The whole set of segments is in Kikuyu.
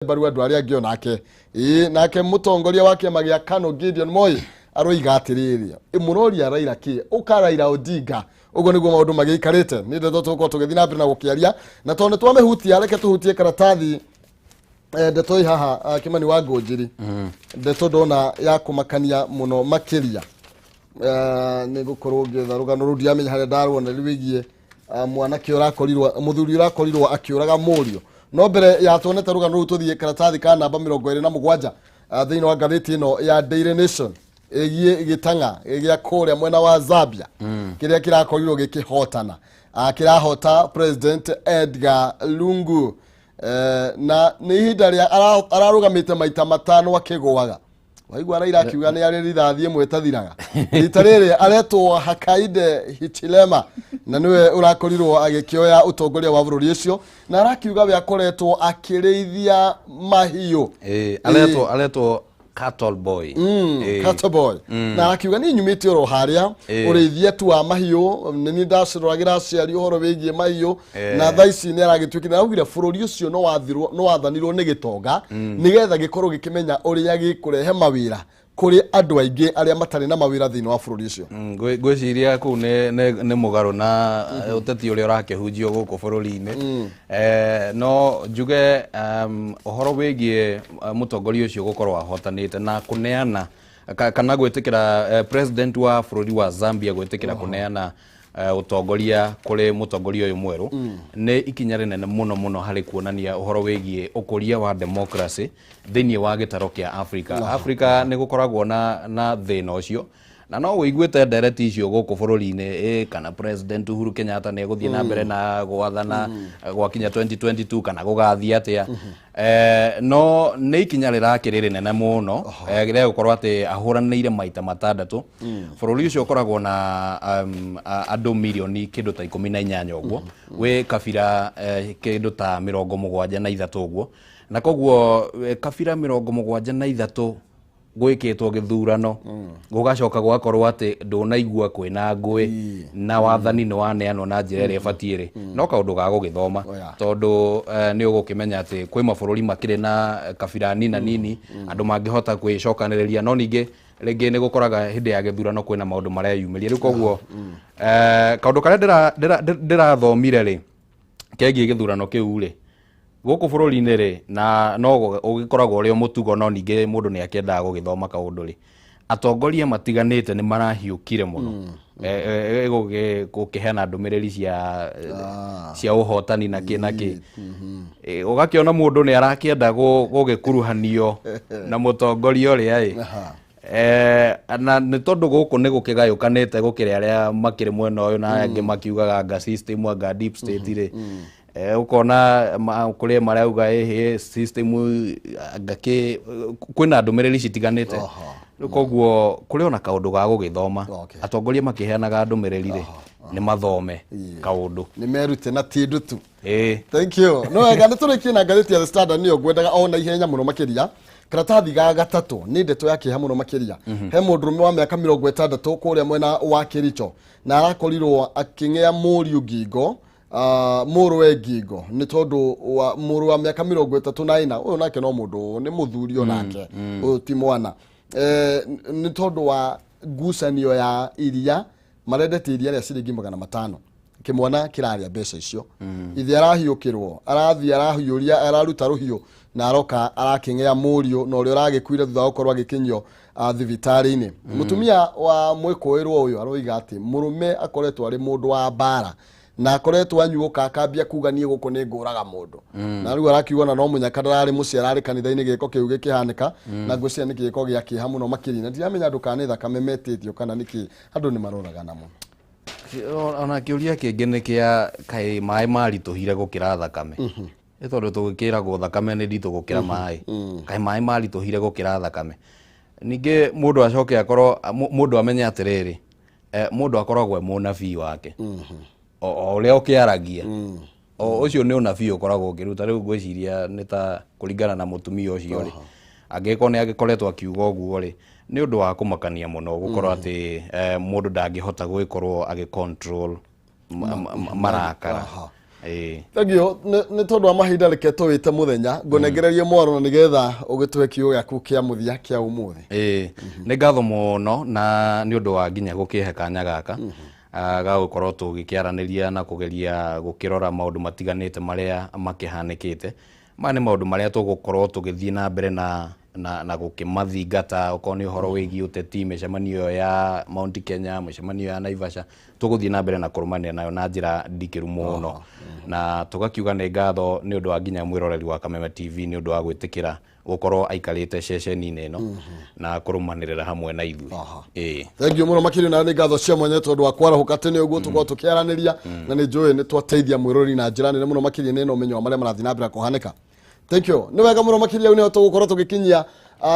Mbaru andũ arĩa angĩ onake. Ĩĩ, nake mũtongoria wa kĩama gĩa KANU Gideon Moi aroiga atĩrĩrĩ, mũroria Raila kĩ ũka Raila Odinga. Ũguo nĩguo maũndũ magĩikarĩte. Nĩ ndeto tũgũkorwo tũgĩthiĩ na mbere na gũkĩaria, na tondũ nĩ twamĩhutia, reke tũhutie karatathi, ndeto ĩ haha, Kĩmani wa Ngũnjiri. Ndeto ndona ya kũmakania mũno makĩria. Nĩ ngũkorwo ngĩetha rũgano rũu, ndiramenya harĩa ndaruona rwĩgiĩ mwanake ũrakorirwo, mũthuri ũrakorirwo akĩũraga mũriũ. No mbere ya tuonete rũgano rũu, tũthiĩ karatathi ka namba 27 thĩinĩ wa ngathĩti ĩno ya Daily Nation, ĩgiĩ gĩtang'a gĩa kũrĩa mwena wa Zambia kĩrĩa kĩrakorirwo gĩkĩhotana. Kĩrahota President Edgar Lungu, na nĩ ihinda rĩa ararũgamĩte maita 5 akĩgũaga. Waigua Raila akiuga nĩ arĩ rithathi ĩmwe ĩtathiraga. Rita rĩrĩ aretwo Hakainde Hichilema, na nĩwe ũrakorirwo agĩkĩoya ũtongoria wa bũrũri ũcio, na arakiuga we akoretwo akĩrĩithia mahiũ. Aretwo Cattle Boy. Cattle Boy. Na arakiuga niĩ nyumĩte oro harĩa ũrĩithia tu wa mahiũ, nĩ niĩ ndaciroragĩra aciari ũhoro wĩgiĩ mahiũ, na thaa ici nĩ aragĩtuĩkire, araugire bũrũri ũcio no wathanirwo nĩ gĩtonga nĩgetha gĩkorwo gĩkĩmenya ũrĩa gĩkũrehe mawĩra kũrĩ andũ aingĩ arĩa matarĩ na mawĩra thĩinĩ wa bũrũri ũcio. Ngwĩciria kũu nĩ mũgarũ na ũteti ũrĩa ũrakĩhunjio gũkũ bũrũri-inĩ. No njuge ũhoro wĩgiĩ mũtongoria ũcio gũkorwo ahotanĩte na kũneana kana gwĩtĩkĩra, president wa bũrũri wa Zambia gwĩtĩkĩra kũneana ũtongoria kũrĩ mũtongoria ũyũ mwerũ nĩ ikinya rĩnene mũno mũno harĩ kuonania ũhoro wĩgiĩ ũkũria wa democracy thĩinĩ wa gĩtaro kĩa Africa. Africa nĩ gũkoragwo na thĩna ũcio, na no wĩiguĩte ndereti icio gũkũ bũrũri-inĩ, kana President Uhuru Kenyatta nĩ egũthiĩ na mbere na gwathana gwakinya 2022 kana gũgathiĩ atĩa. No nĩ ikinya rĩrakĩrĩ rĩnene mũno, rĩa gũkorwo atĩ ahũranĩire maita 6. Bũrũri ũcio ũkoragwo na andũ mirioni kĩndũ ta 18 ũguo, wĩ kabira kĩndũ ta 73 ũguo, na koguo kabira 73 gwĩkĩtwo gĩthurano, gũgacoka gũgakorwo atĩ ndũnaigua kwĩna ngũĩ na wathani nĩ waneanwo na njĩra ĩrĩa ĩbatiĩ rĩ, no kaũndũ ga gũgĩthoma, tondũ nĩ ũgũkĩmenya atĩ kwĩ mabũrũri makĩrĩ na kabira nina nini andũ mangĩhota kwĩcokanĩrĩria, no ningĩ rĩngĩ nĩ gũkoraga hĩndĩ ya gĩthurano kwĩna maũndũ mareyumĩria. Rĩu koguo kaũndũ karĩa ndĩrathomire rĩ kegiĩ gĩthurano kĩu rĩ gũkũ bũrũri-inĩ rĩ, na no ũgĩkoragwo ũrĩ o mũtugo, no ningĩ mũndũ nĩ akĩendaga gũgĩthoma kaũndũ rĩ, atongoria matiganĩte nĩ marahiũkire mũno gũkĩheana ndũmĩrĩri cia ũhotani na kĩ na kĩ. Ũgakĩona mũndũ nĩ arakĩenda gũgĩkuruhanio na mũtongoria ũrĩa ĩ. Na nĩ tondũ gũkũ nĩ gũkĩgayũkanĩte, gũkĩrĩ arĩa makĩrĩ mwena ũyũ na arĩa angĩ makiugaga anga system, anga deep state rĩ, ũkona kũrĩ marauga ĩhĩ system anga kĩ, kwĩna ndũmĩrĩri citiganĩte. Rĩu koguo kũrĩ ona kaũndũ ga gũgĩthoma. Atongoria makĩheanaga ndũmĩrĩri rĩ, nĩ mathome kaũndũ. Nĩ merute na ti ndutu. Thank you. No wega, nĩ tũrĩkie na ngathĩti ya The Standard, nĩyo ngwendaga o na ihenya mũno makĩria. Karatathi ga gatatũ nĩ ndeto ya kĩeha mũno makĩria. He mũndũrũme wa mĩaka 60 kũrĩa mwena wa Kericho, na arakorirwo akĩng'ea mũriũ ngingo, mũrũwe ngingo, nĩ tondũ wa mũrũ wa mĩaka 34. Ũyũ nake no mũndũ, nĩ mũthuri onake, ũyũ ti mwana, nĩ tondũ wa ngucanio ya iria marendetie iria rĩa ciringi 500. Kĩmwana kĩrarĩa mbeca icio, ithe arahiũkĩrwo, arathiĩ arahiũria, araruta rũhiũ na aroka arakĩng'ea mũriũ na ũrĩa ũragĩkuire thutha wa gũkorwo agĩkinyio thibitarĩ-inĩ. Mũtumia wa mwĩkũĩrwo ũyũ aroiga atĩ mũrũme akoretwo arĩ mũndũ wa mbara na akoretwo anyuũka akambia kuga, "Niĩ gũkũ nĩ ngũraga mũndũ." Na rĩu arakiuga na no mũnyaka ndararĩ mũciĩ, ararĩ kanitha-inĩ gĩko kĩu gĩkĩhanĩka, na ngwĩciria nĩ gĩko gĩa kĩeha mũno makĩria, na ndiramenya andũ kana nĩ thakame metĩtio kana nĩkĩ, andũ nĩ maroragana mũno. Ona kĩũria kĩngĩ nĩ kĩa kaĩ maĩ maritũhire gũkĩra thakame? Nĩ tondũ tũgĩkĩragwo thakame nĩ nditũ gũkĩra maĩ. Kaĩ maĩ maritũhire gũkĩra thakame? Ningĩ mũndũ acoke akorwo mũndũ amenye atĩrĩrĩ, mũndũ akoragwo e mũnabii wake o ũrĩa ũkĩaragia, o ũcio nĩ ũnabii ũkoragwo ũkĩruta. Rĩu ngwĩciria nĩ ta kũringana na mũtumia ũcio rĩ, angĩkorwo nĩ agĩkoretwo akiuga ũguo rĩ, nĩ ũndũ wa kũmakania mũno gũkorwo atĩ mũndũ ndangĩhota gũgĩkorwo agĩ control marakara. Ĩĩ. Thank you. Nĩ tondũ wa mahinda, reke tũwĩte mũthenya ngũnengererie mwaro na nĩgetha ũgĩtũhe kiugo gĩaku kĩa mũthia kĩa ũmũthĩ. Ĩĩ, nĩ ngatho mũno na nĩ ũndũ wa nginya gũkĩhe kanya gaka ga gũkorwo tũgĩkĩaranĩria na kũgeria gũkĩrora maũndũ matiganĩte marĩa makĩhanĩkĩte. Maya nĩ maũndũ marĩa tũgũkorwo tũgĩthiĩ na mbere na gũkĩmathingata, okorwo nĩ ũhoro wĩgiĩ ũteti, mĩcemanio ĩyo ya Mount Kenya, mĩcemanio ya Naivasha, tũgũthiĩ na mbere na kũrũmanĩra nayo na njĩra ndikĩru mũno. Na tũgakiuga nĩ ngatho nĩ ũndũ wa nginya mwĩroreri wa Kameme TV nĩ ũndũ wa gwĩtĩkĩra gũkorwo aikarĩte ceceni-inĩ ĩno na kũrũmanĩrĩra hamwe na ithuĩ. Ĩĩ. Thank you mũno makĩria, na nĩ ngatho cia mwanya tondũ wa kwarahũka tene ũguo tũkorwo tũkĩaranĩria, na nĩ njũĩ nĩ twateithia mwĩrori na njĩra nene mũno makĩria nĩ na ũmenyo wa marĩa marathiĩ na mbere kũhanĩka. Thank you, nĩ wega mũno makĩria. Nĩho tũgũkorwo tũgĩkinyia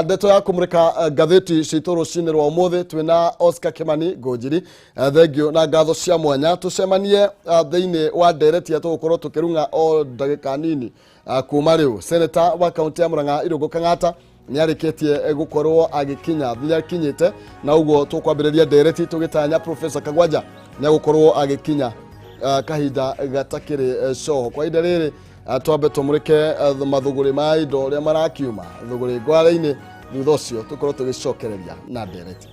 ndeto ya kũmũrĩka ngathĩti citũ rũcinĩ rwa ũmũthĩ. Twĩna Oscar Kimani Ngũnjiri. Thank you na ngatho cia mwanya. Tũcemanie thĩinĩ wa ndereti ya tũgũkorwo tũkĩrung'a o ndagĩka nini kuma rĩu. Senator wa kaunti ya Murang'a Irũngũ Kang'ata nĩ arĩkĩtie gũkorwo agĩkinya, nĩ akinyĩte, na ũguo tũkwambĩrĩria ndereti tũgĩtanya Professor Kagwanja nĩ agũkorwo agĩkinya kahinda gatakĩrĩ coho. Kwa ihinda rĩrĩ, twambe tũmũrĩke mathũgũrĩ ma indo ũrĩa marakiuma thũgũrĩ ngware-inĩ, thutha ũcio tũkorwo tũgĩcokereria na ndereti.